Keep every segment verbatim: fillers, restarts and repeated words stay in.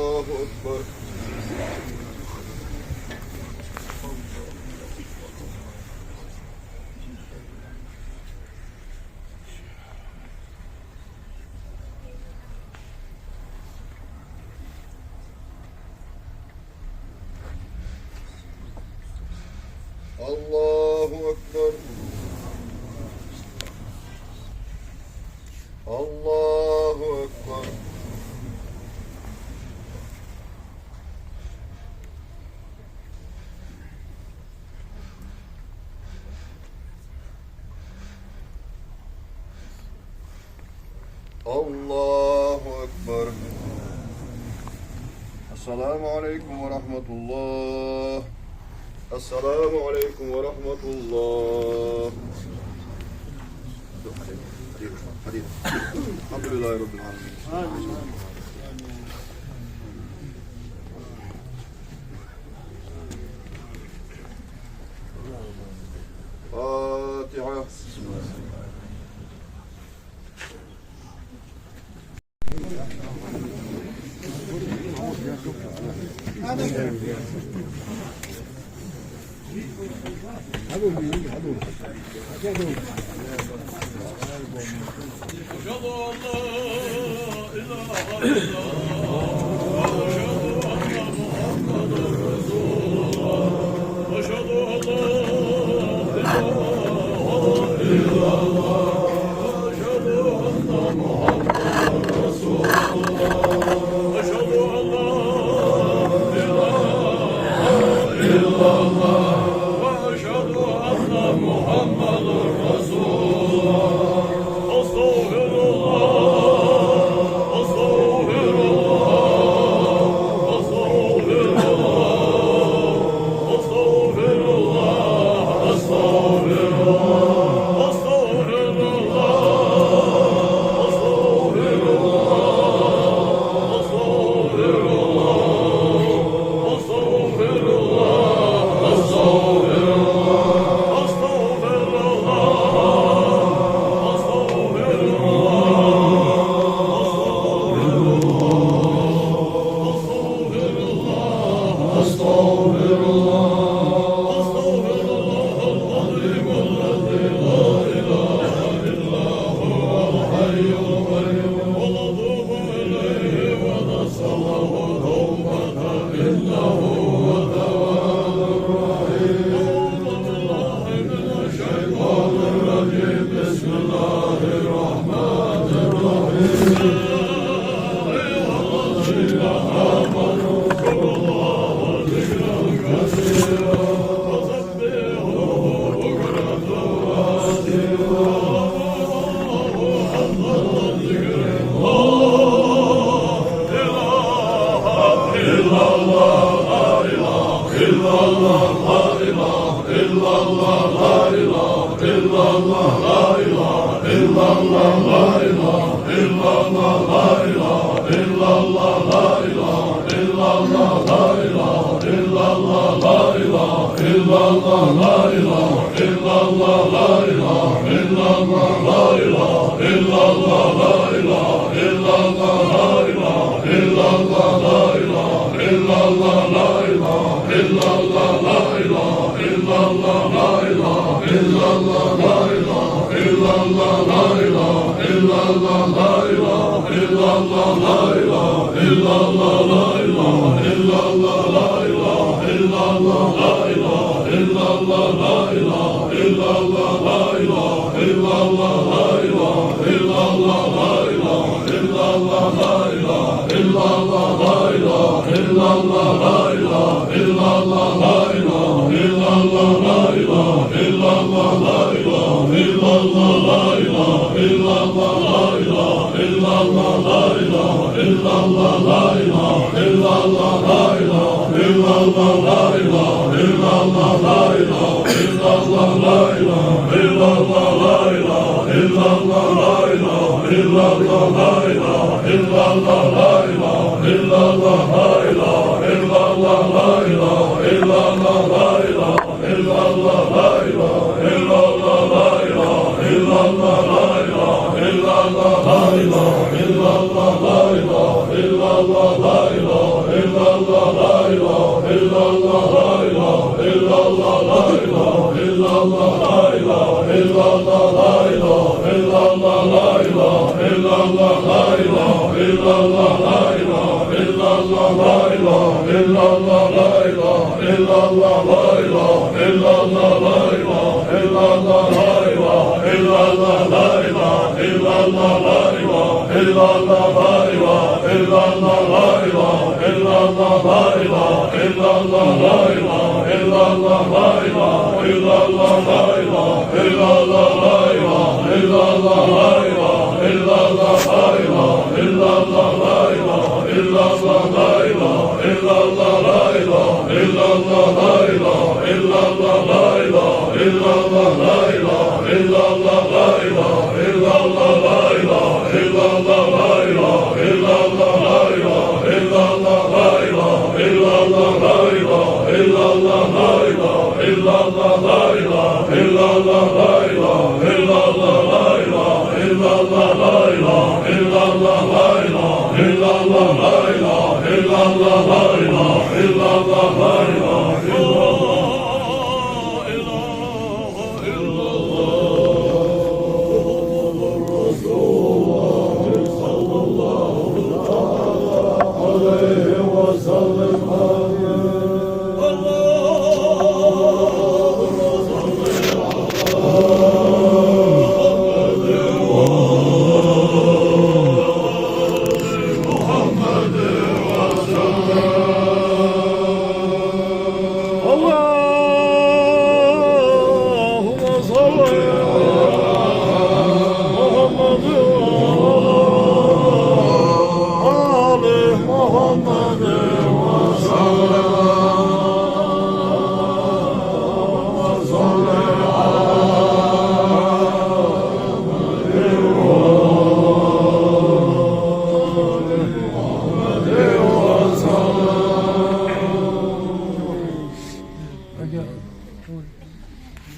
الله أكبر. الله أكبر. الله أكبر. الله أكبر. السلام عليكم ورحمة الله. السلام عليكم ورحمة الله. الحمد لله رب العالمين. فاتحة. أشهد أن لا إله إلا الله. أشهد أن محمدا رسول الله. أشهد أن لا إله إلا الله. أشهد أن محمدا رسول الله. أشهد أن لا إله إلا الله. وأشهد أن محمدا رسول الله. أستغفر الله. أستغفر الله. أستغفر الله. أستغفر الله. أستغفر الله. أستغفر الله. أستغفر الله. أستغفر الله. أستغفر الله. أستغفر الله. اللهم صل على محمد وعلى آل محمد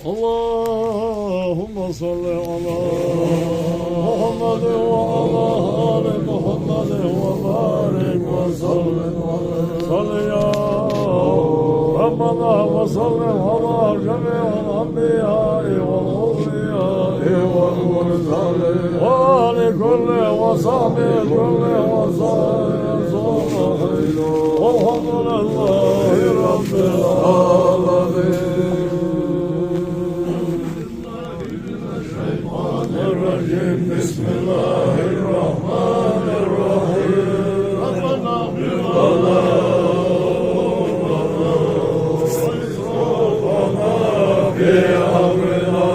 وسلم. اللهم صل على محمد وعلى آل محمد وبارك وسلم. صل يا ربنا وسلم على جميع الأنبياء والأولياء والمرسلين وآل كل وصحبه كل وسلم. والحمد لله رب العالمين. بسم الله الرحمن الرحيم. ربنا في أمرنا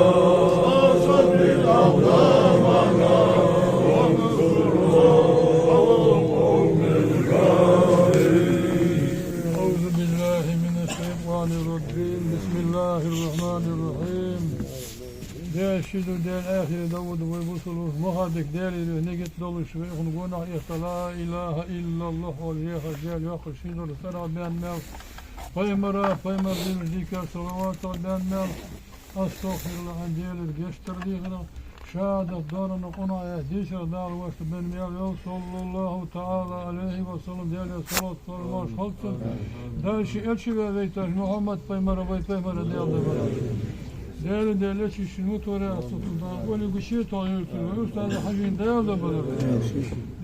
وثبت أقدامنا وانصرنا على القوم الكافرين. أعوذ بالله من الشيطان الرجيم. بسم الله الرحمن الرحيم. Даьла ший дар, Даьла ахире довода вай бусалба мухӀаббик Даьлагара нигат долаш вай укхун гонахьа эха, لا إله إلا الله оал, яхаш Даьла йоккха ший дар, цӀерах баьнна мел, пайхамара, пайхамара динах дикача салаватах баьнна мел, أستغفر الله, Даьлагара гешт дар дийхар, шахӀадат доарана къонахьа дийшар Дала вайх баьнна мел йола, صلى الله تعالى عليه وسلم, Даьла салот саламаш хилда цунна. Даьла ший элча ве вайташ, Мухьаммад пайхамар вай пайхамар Даьла дар. Даьла, Даьла элча ший мутӀахьа аса ту Дала, оли гуше тола юртур, вай устаза хьажин Даьла дар.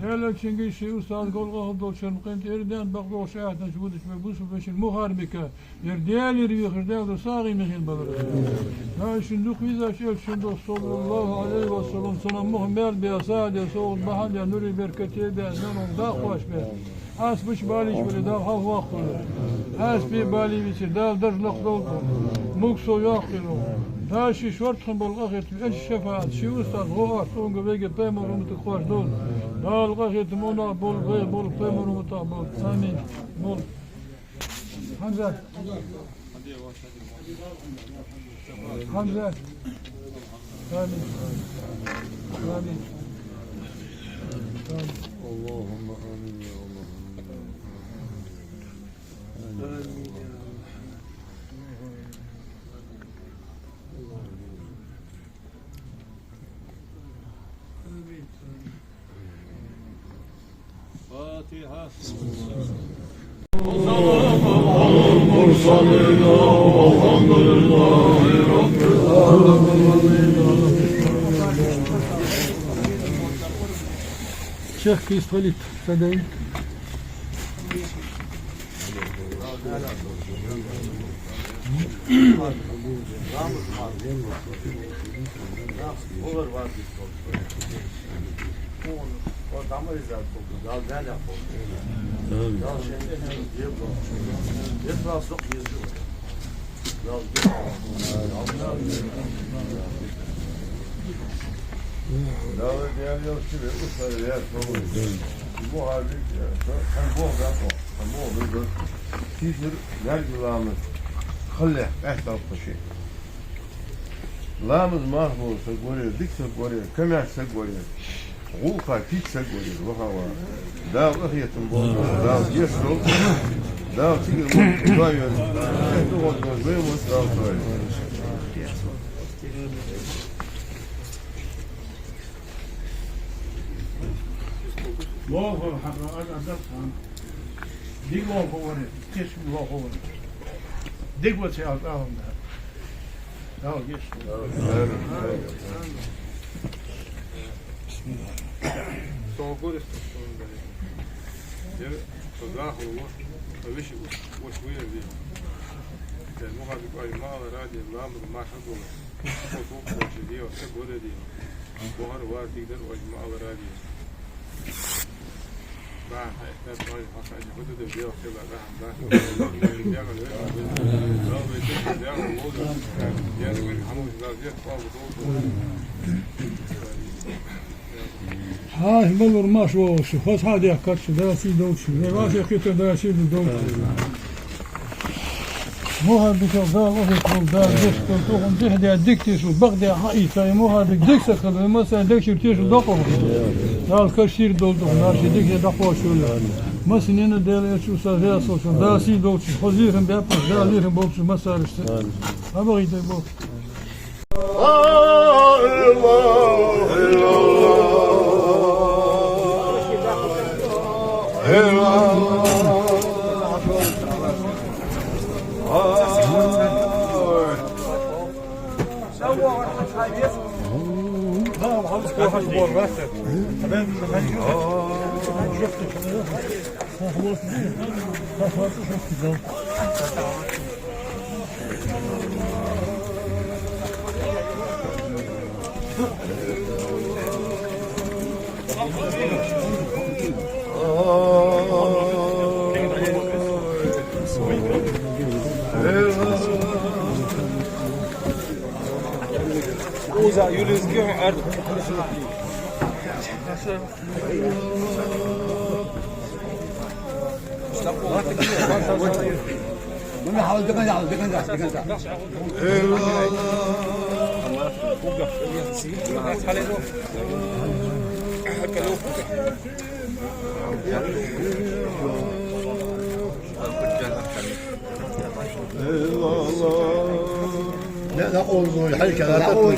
Даьла элчанга, ший устаза гӀолла къахадолчарна къинтӀера даьнна, бакъдолча аьттанча вудача вай бусалба вешин мухӀарбика, ер Даьлагара вехаш Даьла дар сагӀийна хинна балар. Даьла ший дукха везача элчан духьа, صلى الله عليه وسلم, цунах муха мел бе, сагӀа де, совгӀат бахьан де, нури беркате бе, мел дакъош бе. Ӏаьса беш балийча вале, Дала хьалхаваккхалва. Ӏаьса бе балий веце, Дала дарж лакхдолда. Муксо йоккхийла. Даьла ший шортта хинна бола къахетам, элчан шафаӀат, ший устаза гӀо орц, цунга вайга пайхамара умматага хош долда. Дала къахетам унах болба, вайх болба, пайхамара умматах болба. Амин. Болба. Хьамзат. Хьамзат. Амин. Амин. Амин. اللهم آمين يا الله. آمين يا الله. آمين. فاتحة. المرسلين والحمد لله رب العالمين. شيخ كيس وليد، تدعي. Дала Даьла йолча вай устаз ваьр хьо вай. Бухарик, хьан боху дакъо, хьан боху дакъо. Сийсара лаьрга ламаз хилалехь, къаьстта алапхаш. Ламаз марха бола саг варе, дика саг варе, камаьрша саг варе, гӀулакха кийча саг варе, ваха вар. Дала къахетам болба, Дала гешт долда, Дала цигара мо тоайоз, эхь духьал долаш вай мо Дала тоайоз. Лоха хьа, а, а, а, а. Дика лоха варе, кийча лоха варе. Дика вац аьлча Аллахӏа. Дала гешт. Со гурис, со гурис. Ер со захло, со веший ус, ус вер вер. Ер мухадик ай мала ради, ламаз марха долаш. Со со со ши дио, со гуре дио. Бухар вар дигдар ай мала ради. Хьа, хьи, балур маш вогӀуш, хоза хьа дехкача, Дала сий долча, вай васе кхетар Дала сий долча. Мухьаммад бисал Дала охьатхул, Дала дешкал тухун дихьа дикте шу, бакъде хьаийца, и мухьаммадик дикса хила, и масса декшир тешал докъа. Дала кашир долдух, Дала ши дикхе дакъошула. Масса нина Дала эчу са вясо шу, Дала сий долча, хоза лирхам бяпа, Дала лирхам болча массарашта. Абагъитай бо. لا إله إلا الله. إلا الله. لا، لا، قول، قول، حركة، لا، قول.